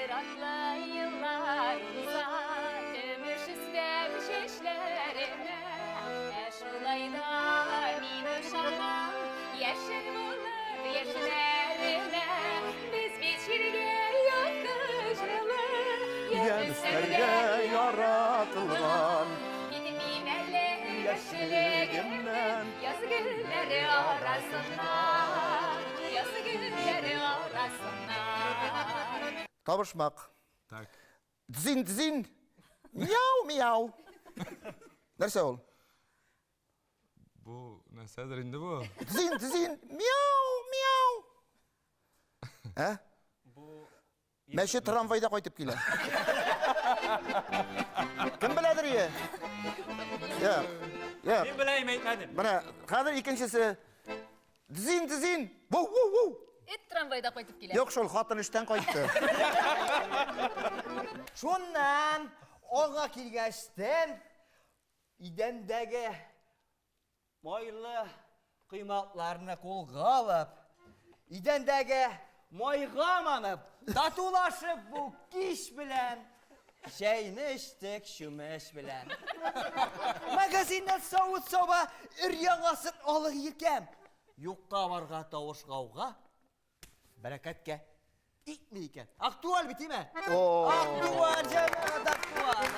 Зиратлы еллар уза, көмеш өстәп чәчләремә. Ә шулай да мин ышанам, яшел булып яшьләремә. Без бит җиргә якты җылы, Ямьсәргә яратылган. Китмим әле яшьлегемнән, яз гөлләре арасыннан, яз гөлләре арасыннан. Табышмак. Так. Дзин, дзин. Мияу, мияу. Нәрсә ул? Бу нәрсәдер инде бу? Дзин, дзин. Мияу, мияу. Ә? Бу Мәче трамвайда кайтып килә. Кем беләдер ие? Юк. Юк. Мин беләм, әйтмәдем. Менә хәзер икенчесе. Дзин, дзин. Вау, вау, вау. Эт трамвайда кайтып килә. Юк шул, хатын эштән кайтты. Шуннан аңа килгәчтен идәндәге майлы коймакларны кулга алып, идәндәге майга манып, татулашып бу кич белән чәйне эчтек чүмеч белән. Магазиннан савыт-саба өр-яңасын алып йөргән. Юкка барга тавыш гауга, бәрәкәткә итми икән. Актуаль бит, име? Актуаль, җәмәгать, актуаль.